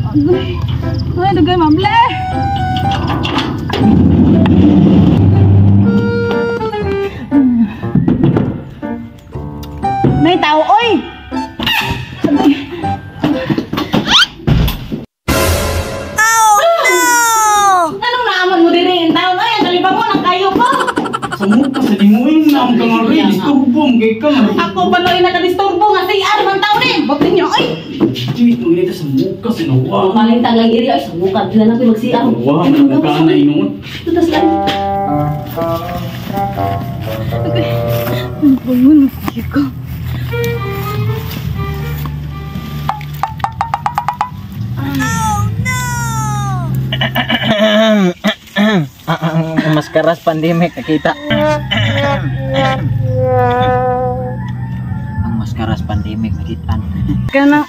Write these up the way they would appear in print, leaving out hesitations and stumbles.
Ay, dugay ma'am le. May tao oy. Oh no! Anong naaman mo diri in taon oy? Ang kalibang mo nang kayo ko. Sa muka sa limuin na ang kangari, disturbo mo kay ka. Ako pa noy nakadisturbo nga CR man taon eh. Botin niyo oy. Chiwit mo ginita sa muka sa nawa. Malintang lang iri ay sa muka dila na ko'y mag-CR. Wa man ang ka na inuot. Tutas lang. Okay. Ang bangon na ko. Oh no! Ang maskaras pandemic nakita. Ang maskaras pandemic nakitaan. Kana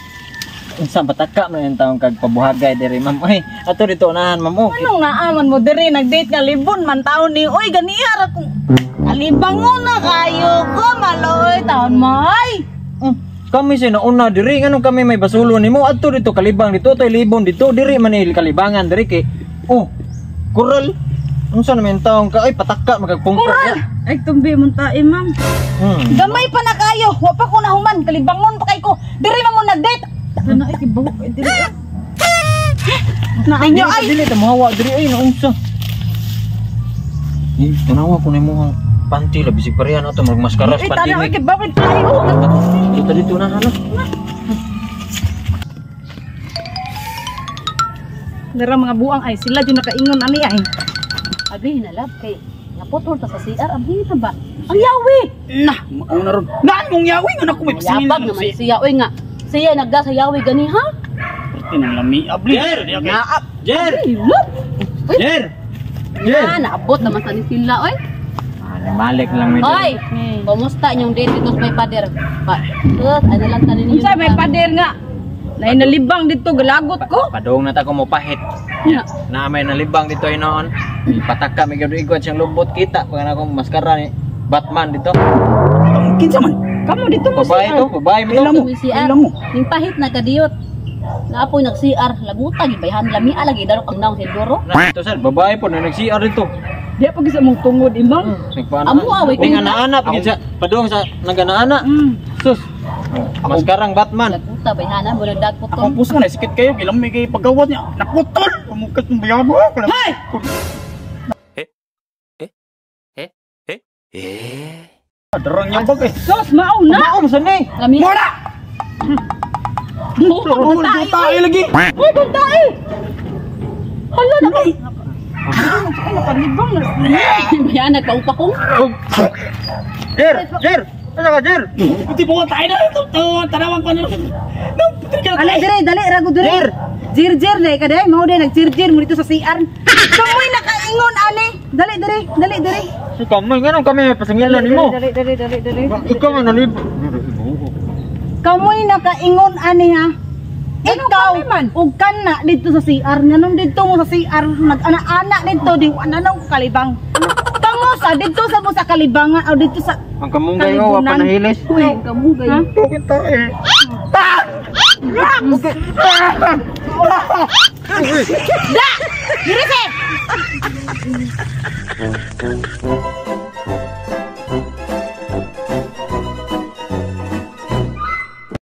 Unsa bataka man yung taong kag pabuhagay diri ma'am. Oy, ato dito unahan ma'am. Oh. anong naaman mo diri nag-date nga libon man taon ni oy ganiha ra kung kalibangon na kayo ko maloy taon mo ay. Kami sa nauna diri nganong kami may basulo nimo adto dito kalibang dito toy libon dito diri man ni kalibangan diri kay oh kural unsa naman taong ka ay pataka magagpungko. Kural ay tumbi mong tae ma'am. Gamay pa na kayo wa pa ko nahuman kalibangon pa kay ko diri man mo nag-date. Kana ay kibaw ay diri. Na inyo ay dili ta mohawa diri ay naunsa. Eh tanawa ko nimo ang panty la bisig pareha na to magmaskaras ay tanaw ay pandemic. kibaw ay tayo. Dito dito na ano. Dara mga buang ay sila jud nakaingon ani ay. Abi hinalab kay naputol ta sa CR abi na ba? Ang yawi. Nah, mauna ron. Naan mong yawi nga nako may pasingil Yabag naman siya oy nga. Siya nagda sa yawi gani ha? Tinang lami abli. Jer! Jer! Jer! Jer! Na naabot naman sa ni sila oy. Malik lang may. Oy, kumusta inyong date dito sa may pader? Pa. Ano lang tanin ninyo? Unsa may pader nga? Nay nalibang dito galagot ko. Padung na ta ko mo pahit. Na may nalibang dito ay noon. Pataka may gado igwat siyang lubot kita pag akong maskara ni Batman dito. Kinsa man? Kamo dito mo Babae to, babae mo to. Mo, CR. mo. Ning pahit na kadiyot. Naapoy nag CR, laguta gibayhan lami lagi darok ang naong senduro. Na ito sir, babae po na nag-CR dito. Di pa gisa mong tungod imang. Nagpaano? Amo away Ning ana-ana pagid sa padung sa nagana-ana. Sus. Maskarang Batman. Laguta bayhana mo nagdagpot Akong puso na sikit kayo kay lami kay pagawat niya. Naputol. Pumukat ng bayabo. Hay! Darang niya bagay. Sos mao na. Maom sa ni. Lami. Mora! Mora! Tayo lagi. Uy, kung tae. Hala na kay. Ay, nakalibang na. Bayhan nagpaupakong. Jer, Jer. Asa ka Jer? Hindi po tayo na. Tanawan ko na. Ala dire, dali rago dire. Jer! Jir jir dai ka dai, mao dai nag-jir-jir mo dito sa CR. Kamoy nakaingon ani. Dali dire, dali dire. Si kamoy nganong kami pasingilan nimo. Dali dali dali dali. Ikaw man nalib. Kamoy nakaingon ani ha. Ikaw ug kana dito sa CR nganong didto mo sa CR nag-ana-ana didto di ana nang kalibang. Kamo sa didto sa mo sa kalibangan o didto sa Ang kamunggay mo wa pa nahilis. Uy, kamugay. Ha? Da! Dire se!